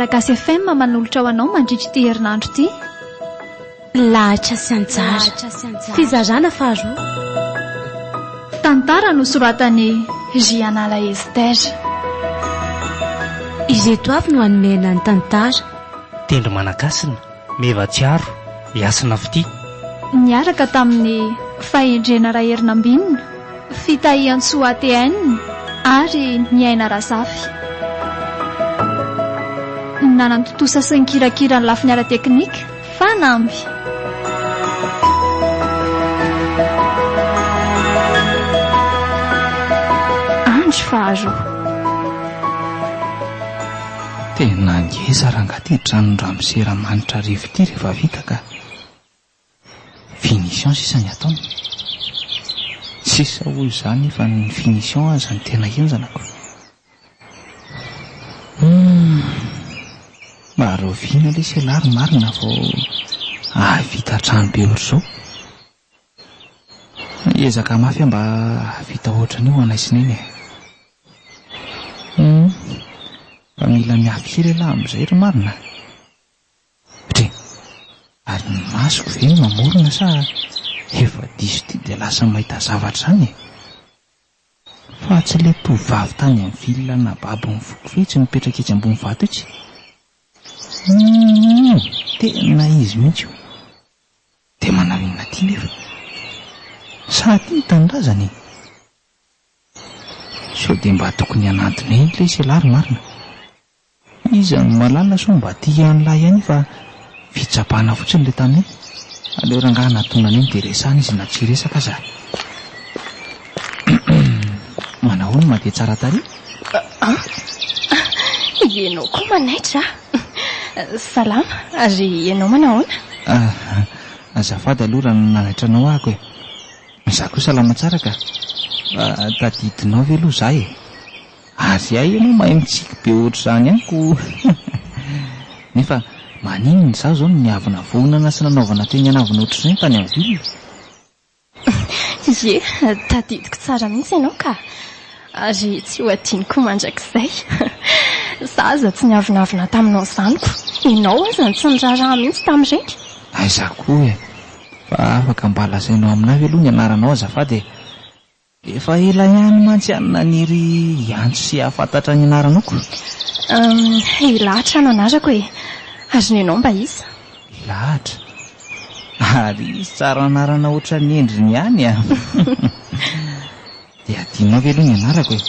Malagasy FM manolotra ho anao mandritra ity herinandro ity. Lahatra sy anjara. Fizarana faharoa. Tantara nosoratan'i Rianala Esther. Ireto avy no hanomehana ny tantara. Tendry Manakasina, Meva Tsiaro, Hasina Fitia. Niaraka tamin'i Fahendrena Raherinambinina, Fitahiantsoa ATN ary Niaina Razafy. Nanantontosa sy nikirakira ny lafiny ara-teknika, Fanamby. Andro faharoa. Tena ngeza rangahy ity tranon-dramose Ramanitrarivo ity rehefa vita ka. Finition sisa ny ataony. Sisa hoy izaho nefa ny finition aza no tena henjana ko. Humm. Mba rahoviana lesy ialahy ry marina vao hahavita trano be ohatr'izao? Hiezaka mafy aho mba hahavita ohatran'io ho anay sy neny e. Humm. Fa mila mihafy kely ialahy amin'izay ry marina. Dre! Ary ny masoko ve no mamorona sa efa diso ity dia lasa mahita zavatra izany e? Fa tsy ilay tovovavy tany amin'ny ville nababo ny foko ve itsy mipetraka etsy ambony vato itsy? Humm! Tena izy mihitsy io! Dia manao inona aty nefa? Sa aty ny tanindrazana e? Sao dia mba tokony hanantona eny lesy ialahy ry marina? Iza no mahalala sao mba tia an'lah ihany fa fitsapana fotsiny le tany aleo rangaha anatonana eny de resahana izy na tsy hiresaka aza Manahoana ma dia tsara tarehy? An! Ianao koa manaitra a! Salama, ary ianao manahoana? Ah, azafady aloha raha nanaitra anao ahako e! Za koa salama tsara ka! Fa tadidinao ve aloha za e? Ary hay ianao mahay mitsiky be ohatr'izany ihany ko Nefa maninona izaho izao no niavonavonana sy nanaovana teny anavona ohatr'izany tany amin'ny ville? Ie, tadidiko tsara mihitsy ianao ka! Ary tsy ho adinoko mandrakizay. Za aza tsy niavonavona taminao izany ko! Ianao aza no tsy niraharaha mihitsy tamin'ireny. Aiza koa e! Fa afaka mba lazainao aminà ve aloha ny anaranao azafady e? Efa ela ihany mantsy aho no naniry hiantso sy hahafantatra ny anaranao ko. Humm, i Lahatra no anarako e! Ary ny anao mba iza? I Lahatra? Ary izy tsara anarana ohatran'ny endriny ihany a! Dia adinonao ve aloha ny anarako e?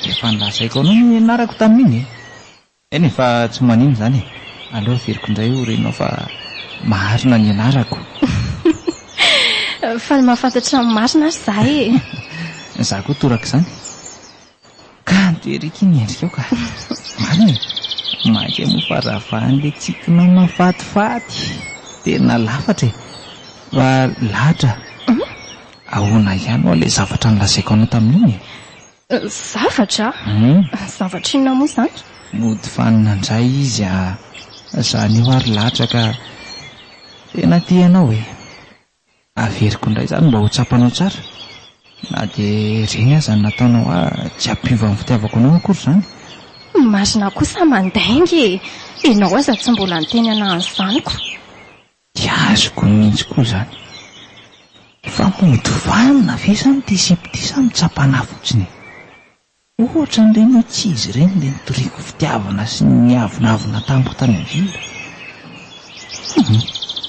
Efa nolazaiko anao ny anarako tamin'iny e! Eny e, fa tsy maninona izany e! Aleo averiko indray ho renao fa marina ny anarako. Faly mahafantatra ny marina ary za e! Za koa torak'izany. Kanto ery ky ny endrikao ka! Marina e! Mainka moa fa ravahan'ilay tsikinao mahafatifaty! Tena lafatra e! Fa lahatra, ahoana ihany hoa ilay zavatra nolazaiko anao tamin'iny e? Zavatra? Zavatra inona moa izany? Mody fanina indray izy a! Izany io ary lahatra ka! Tena tia anao e! Averiko indray izany mba ho tsapanao tsara. Na dia ireny aza ny nataonao ahy tsy hampiova ny fitiavako anao akory izany. Marina kosa mandainga e! Ianao aza tsy mbola niteny anah an'izany ko! Tsy azoko mihitsy koa izany. Fa mody vanona ve izany ity sipa ity sa mitsapa anah fotsiny e? Ohatran'ireny hoe tsy izy ireny ilay nitoriako fitiavana sy niavonavona tamiko tany amin'ny ville. Hum,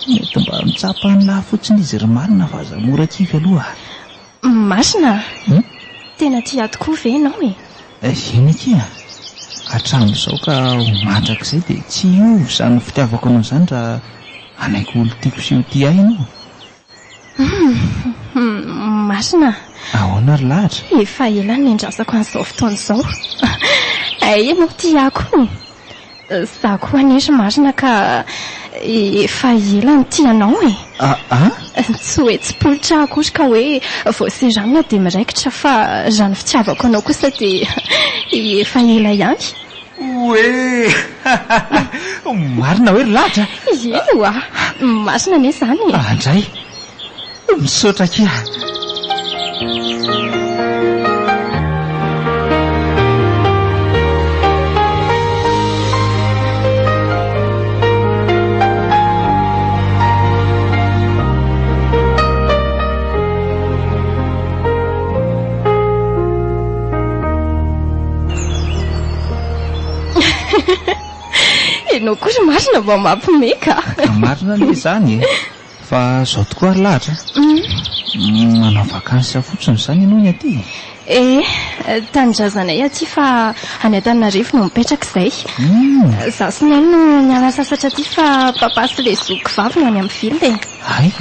mety mba mitsapa an'lah fotsiny izy ry marina fa aza mora kivy aloha a! Masina a! Tena tia ahy tokoa ve ianao e? Eny akia a! Hatramin'izao ka ho mandrakizay dia tsy hiova izany fitiavako anao izany raha hanaiky ho olon-tiako sy ho tia ahy ianao. Humm! Masina a! Ahoana ry lahatra? Efa ela no niandrasako an'izao fotoana izao. Hay ianao tia ahy koa. Za koa anie ry marina ka efa ela no tia anao e! Aa? Tsy hoe tsipolitra akory ka hoe vao seranina dia miraikitra fa raha ny fitiavako anao kosa dia efa ela ihany. Oee! Marina hoe ry lahatra? Eny oa! Marina anie izany e! Andray! Misaotra akia. Ianao koa ry marina mba mampime ka. Marina anie izany e. Fa izao tokoa ary lahatra a. Manao vacances fotsiny izany ianao ny aty e? Eh, tanindrazanay aty fa any Antananarivo no mipetraka izay. Izaho sy Neny no niala sasatra aty fa papa sy ilay zokiko vavy no any amin'ny ville e. Hay?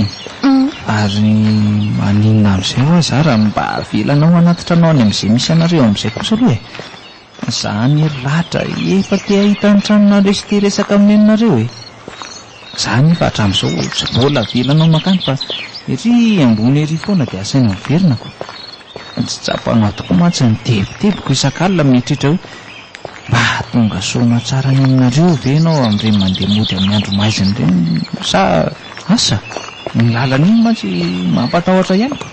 Ary maninona amin'izay hoa za raha mba avelanao hanatitra anao any amin'izay misy anareo amin'izay kosa aloha e? Za anie ry lahatra efa te hahita ny tranonareo sy te hiresaka amin'ny neninareo e! Za anefa hatramin'izao tsy mbola avelanao mankany fa ery ambony ery foana dia asaina miverina ko! Tsy tsapanao tokoa mantsy ny tebitebiko isak'alina mieritreritra hoe mba tonga soa aman-tsara any aminareo ve ianao amin'ireny mandeha mody amin'ny andro maizina ireny sa asa? Ny lalana iny mantsy mampatahotra ihany ko!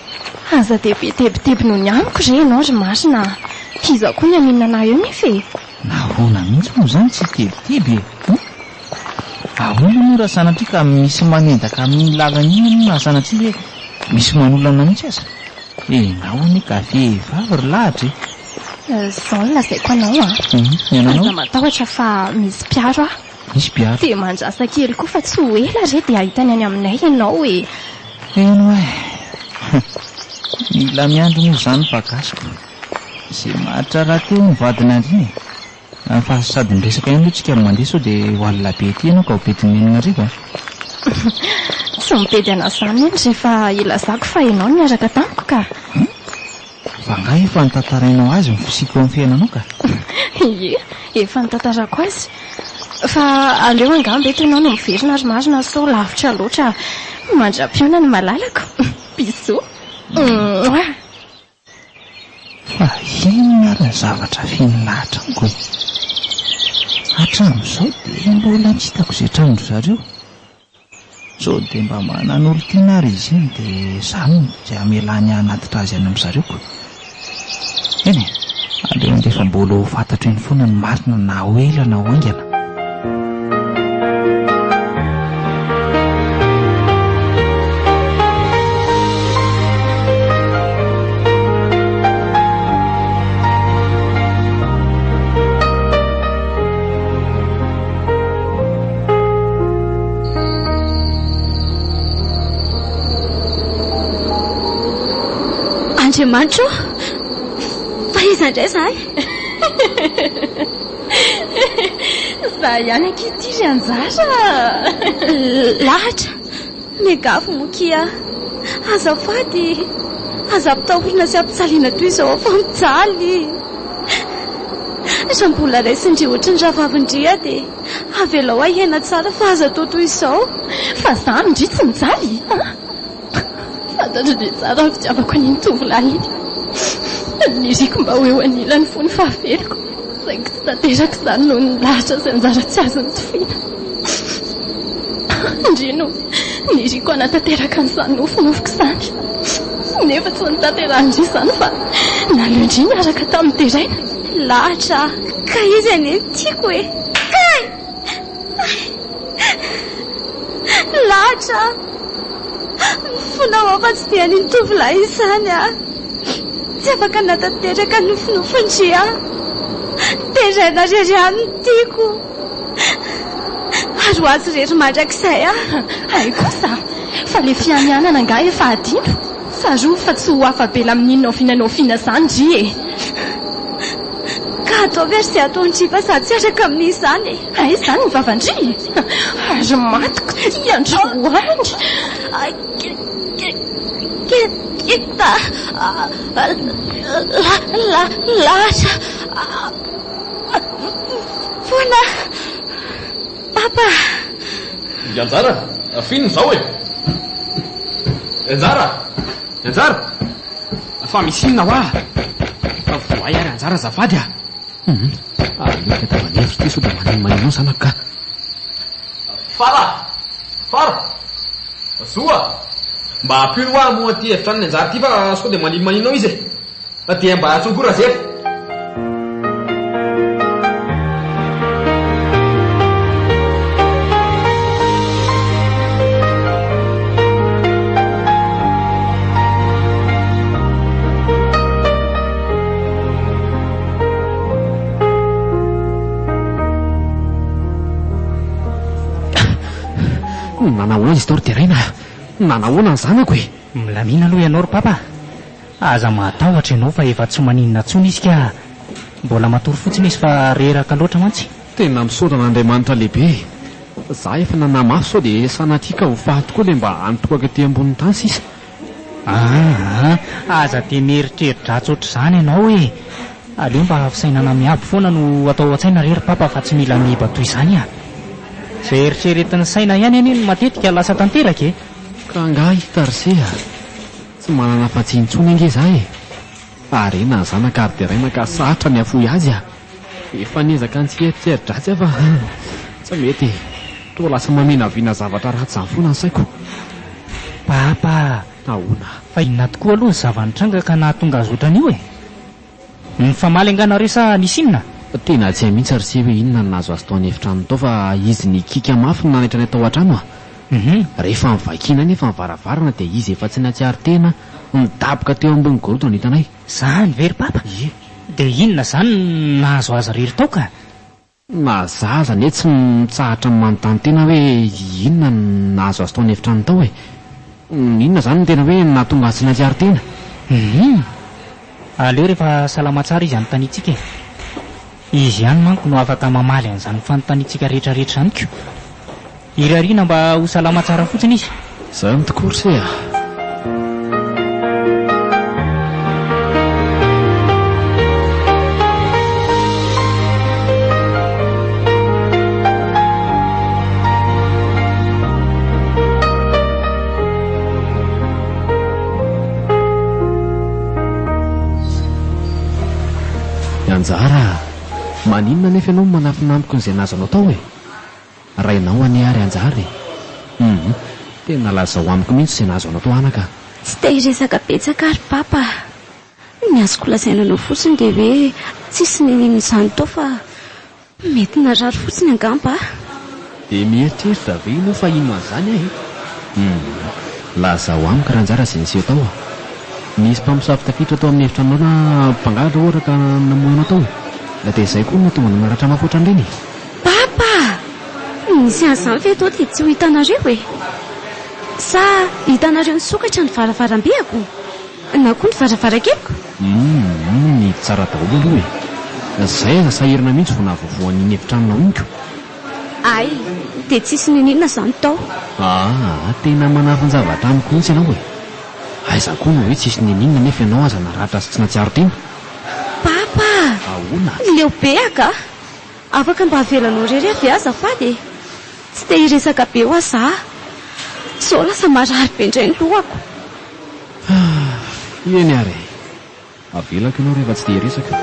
Aza dia be tebiteby noho ny amiko re ianao ry marina a! Iza koa ny haninona anah eo nefa e! Nahoana mihitsy moa izany tsy hitebiteby e? Hum? Ahoana moa raha sanatria ka misy manendaka amin'iny lalana iny ianao na sanatria hoe misy manolana mihitsy aza? Ianao anie ka vehivavy ry lahatra e! Izao no lazaiko anao a! Ny anao? Aza matahotra fa misy mpiaro aho. Misy mpiaro? Dia mandrasa kely koa fa tsy ho ela re dia hahita ny any aminay ianao e! Heno e! Mila miandry moa izany fa gasiko. Izay maharitra rahateo ny vadin'Andriana e! Fa sady miresaka ihany aloha tsika no mandeha sao dia ho alina be aty ianao ka ho bedin'ny 6000 a! Tsy mibedy anà izany eny rehefa ilazako fa ianao no niaraka tamiko ka! Hum? Fa angaha efa notantarainao azy ny fisiako eo amin'ny fiainanao ka? Ie, efa notantarako azy. Fa aleo angamba eto ianao no miverina ry marina sao lavitra loatra. Mandra-pihaona ny malalako. Bisous. Mouah. Fa inona ary ny zavatra feno lahatra amiko e? Hatramin'izao dia mbola tsy hitako izay tranon-dry zareo. Sao dia mba manan'olon-tiana ary izy iny dia izaho no tsy hamelany hanatitra azy any amin-dry zareo ko. Eny e, aleo andeha fa mbola ho fantatro eny foana ny marina na ho ela na ho haingana. Andriamanitra ô! Fa iza indray izahay? Za ihany akia ity ry Anjara a! Lahatra, miangavy moa kia. Azafady, aza ampitahorina sy ampijaliana toy izao aho fa mijaly. Raha mbola raisin-dry ohatry ny rahavavin-dry aho dia avelao aho hiaina tsara fa aza atao toy izao. Fa za amin-dry tsy mijaly a! Fantatro-dry tsara ny fitiavako an'iny tovolahy iny. Niriko mba ho eo anilany fony fahaveloko, saingy tsy tanteraka izany noho ny lahatra sy anjara tsy azo notofiana. Ndry no niriko hanatanteraka an'izany nofinofiko izany, nefa tsy notanterahin-dry izany fa naleon-dry niaraka tamin'i Deraina. Lahatra a! Ka izy anie no tiako e! Kay! Lahatra a! Mifona ho aho fa tsy dia an'iny tovolahy izany aho. Tsy afaka nanatanteraka ny nofinofin-dry aho. Deraina irery ihany no tiako. Ary ho azy irery mandrakizay aho. Hay kosa! Fa le fianianana angaha efa adino? Tsarovy fa tsy ho afa-bela amin'inona oviana na oviana izany ry e! Ka ataovy ary izay ataon-dry fa izaho tsy araka amin'izany e! Hay izany ny vavan-dry e! Ary matiko ity androany! Kita lahatra foana papa. I Anjara, f'inona izao e? Anjara! Anjara! Fa misy inona hoa? Vohay ary Anjara azafady a! Hum, aleo hitadiavana hevitra ity sao dia maninomanino ao zanako ka. Fara! Fara! Zo a! Mba ampio hoa moa ity efitranon'i Anjara ity fa sao dia maninomanino ao izy e! Dia mba antsoy koa Razefa. tao ry Deraina a? Nanahoana ny zanako e? Milamina aloha ianao ry Papa a! Aza matahotra ianao fa efa tsy maninona intsony izy ka! Mbola matory fotsiny izy fa reraka loatra mantsy. Tena misaotra an'Andriamanitra lehibe e! Za efa nanahy mafy sao dia sanatria ka ho faty koa ilay mba antohaka ety ambonin'ny tany sisa. Aa! Aza dia mieritreri-dratsy ohatr'izany ianao e! Aleo mba fisainana miabo foana no atao ao an-tsaina re ry Papa fa tsy mila miiba toy izany a! Izay eritreretin'ny saina ihany anie no matetika lasa tanteraka e! Ka angaha hita ry se a! Tsy manana afa-tsy intsony ange za e! Harena ny zanaka ary deraina ka sarotra ny hafoy azy a! Efa niezaka ny tsy hieritreri-dratsy aho fa tsy mety e! Toa lasa maminavina zavatra ratsy izany foana ny saiko. Papa! Ahoana? Fa inona tokoa aloha ny zava-nitranga ka nahatonga azy ohatran'io e? Nifamaly angaha nareo sa nisy inona? Tena tsy hay mihitsy ry se hoe inona no nahazo azy tao an'efitrano tao fa izy nikiaka mafy no nanaitra anay tao an-trano a! Rehefa novakiana anefa ny varavarana dia izy efa tsy nahatsiaro tena nidaboka teo ambony gorodona no hitanay. Zany ve ry papa? Ie. Dia inona zany no nahazo azy irery tao ka? Na za aza anie tsy mitsahatra ny manontany tena hoe inona no nahazo azy tao an'efitrano tao e! Inona izany no tena hoe nahatonga azy tsy nahatsiaro tena? Hum! Aleo rehefa salama tsara izy anontaniantsika e! Izy ihany manko no afaka mamaly an'izany fanontaniantsika rehetra rehetra izany ko! Irariana mba ho salama tsara fotsiny izy. Zany tokoa ry se a! Anjara a! Maninona anefa ianao no manafina amiko an'izay nahazo anao tao e? Rainao anie ary Anjara e! Humm, tena lazao amiko mihitsy izay nahazo anao tao anaka a! Tsy te hiresaka betsaka ary Papa a! Ny azoko lazaina anao fotsiny dia hoe tsisy niniana izany tao fa mety narary fotsiny angamba a! Dia mieritreritra ve ianao fa hino an'izany aho e? Humm, lazao amiko Ranjara izay niseho tao a! Nisy mpamosavy tafiditra tao amin'ny efitranonao na mpangalatra ohatra ka namono anao tao? Dia izay koa no nahatonga anao naratra mafy ohatran'ireny e! Papa! Nisy an'izany ve tao dia tsy ho hitanareo e? Sa hitanareo nisokatra ny varavaram-behako? Na koa ny varavarankeliko? Humm, nihidy tsara daholo aloha e! Zay aza sahirana mihitsy vao nahavoavoa an'iny efitranonao iny ko! Hay, dia tsisy niniana izany tao. Aa, tena manafin-javatra amiko mihitsy ianao e! Aiza koa no hoe tsisy niniana nefa ianao aza naratra sy tsy nahatsiaro tena? Papa! Ahoana? Leo be aho ka! Afaka mba avelanao irery aho ve azafady e? Tsy te hiresaka be hoa za. Sao lasa marary be indray ny lohako. Ah, eny ary e. Avelako ianao rehefa tsy te hiresaka.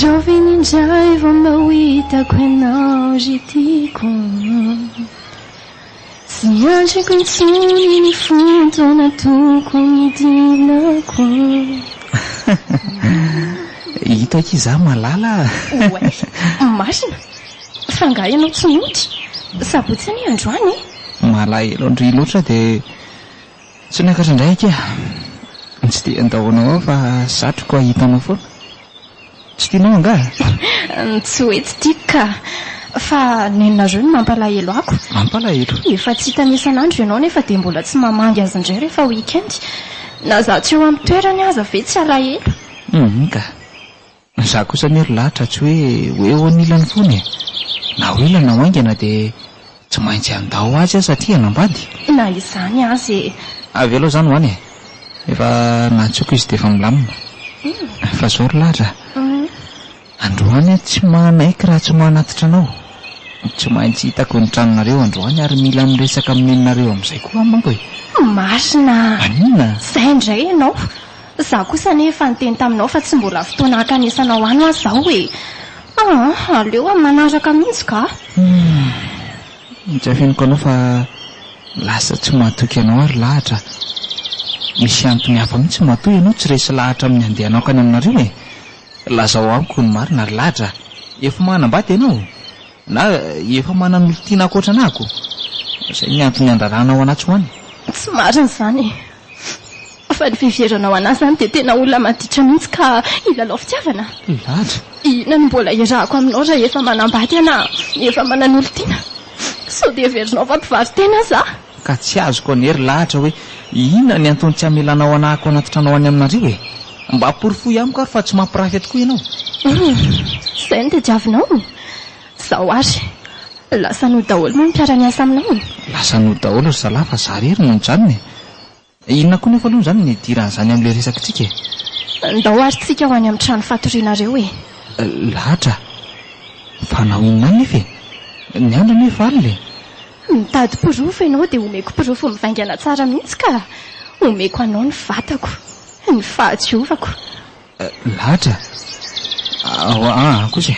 Raovina indray vao mba ho hitako ianao ry tiako Tsy andriko intsony ny fotoana tokony hidinako Hita akia za malala a! Oay! Marina! Fa angaha ianao tsy nody? Sabotsy anie androany e! Malahelo an-dry loatra dia Tsy niakatra indray akia. Tsy dia handao anao aho fa satriko hahita anao foana. Tsy tianao angaha? Tsy hoe tsy tiako ka. Fa nenareo no mampalahelo ako. Mampalahelo? Efa tsy hitany isan'andro ianao nefa dia mbola tsy mamangy azy indray rehefa week-end. Na za tsy eo amin'ny toerany aza ve tsy halahelo? Hum ka. Za kosa anie ry lahatra tsy hoe ho eo anilany foana e! Na ho ela na ho haingana dia tsy maintsy handao azy aho satria hanambady. Na izany aza e! Avelao izany ho any e! Efa nantsoiko izy dia efa milamina. Fa izao ry lahatra a! Androany aho tsy manaiky raha tsy manatitra anao. Tsy maintsy hitako ny tranonareo androany ary mila miresaka amin'ny neninareo amin'izay koa aho manko e! Marina! Maninona? Izay indray ianao! Izaho kosa anie efa niteny taminao fa tsy mbola fotoana hankanesanao any hoa izao e! Aa, aleo amin'ny manaraka mihitsy ka! Humm, tsy afeniko anao fa lasa tsy mahatoky anao aho ry Lahatra a! Misy antony hafa mihitsy matoa ianao tsy resy lahatra amin'ny handehanako any aminareo e! Lazao amiko ny marina ry Lahatra a! Efa manambady ianao? Na efa manan'olon-tiana ankoatra anah ko. Izay ny antony andraranao anah tsy ho any. Tsy marina izany e. Fa ny fiheveranao anah izany dia tena olona maditra mihitsy ka hilalao fitiavana. Lahatra. Inona no mbola iarahako aminao raha efa manambady aho na efa manan'olon-tiana? Sao dia heverinao fa mpivaro-tena aza aho? Ka tsy azoko anie ry Lahatra hoe inona ny antony tsy hamelanao anah ko hanatitra anao any aminareo e? Mba porofoy amiko ary fa tsy mampirafy tokoa ianao. Hum, izay no tadiavinao? Izao ary, lasa nody daholo moa ny mpiara-miasa aminao? Lasa nody daholo ry zalahy fa za irery no nijanona e! Inona koa nefa aloha izany ny idiran'izany amin'ilay resakitsika e? Ndao ary tsika ho any amin'ny trano fatorianareo e! Lahatra, fa hanao inona any nefa e? Ny andro anie efa alina e! Mitady porofo ianao dia omeko porofo mivaingana tsara mihitsy ka! Omeko anao ny vatako, ny fahadiovako. Lahatra, ao aa kosa e!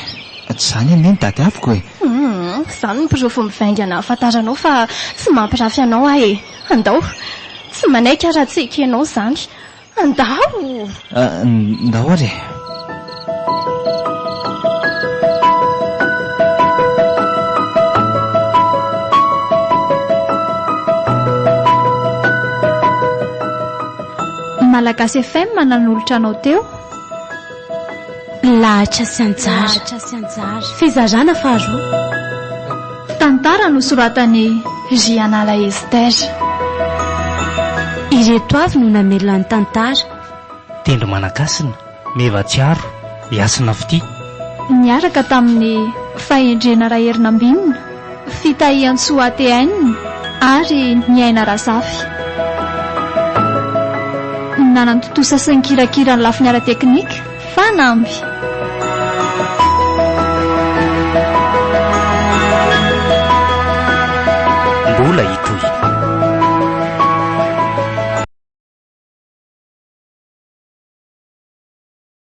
Tsy izany anie no tadiaviko e! Humm, izany no porofo mivaingana ahafantaranao fa tsy mampirafy anao aho e! Andao! Tsy manaiky aho raha tsy ekenao izany. Andao! Ndao ary e! Malagasy FM nanolotra anao teo. Lahatra sy anjara. Fizarana faharoa. Tantara nosoratan'i Rianala Esther. Ireto avy no namelona ny tantara. Tendry Manakasina, Meva Tsiaro, Hasina Fitia. Niaraka tamin'i Fahendrena Raherinambinina, Fitahiantsoa ATN ary Niaina Razafy. Nanantontosa sy nikirakira ny lafiny ara-teknika, Fanamby. Mbola hitohy.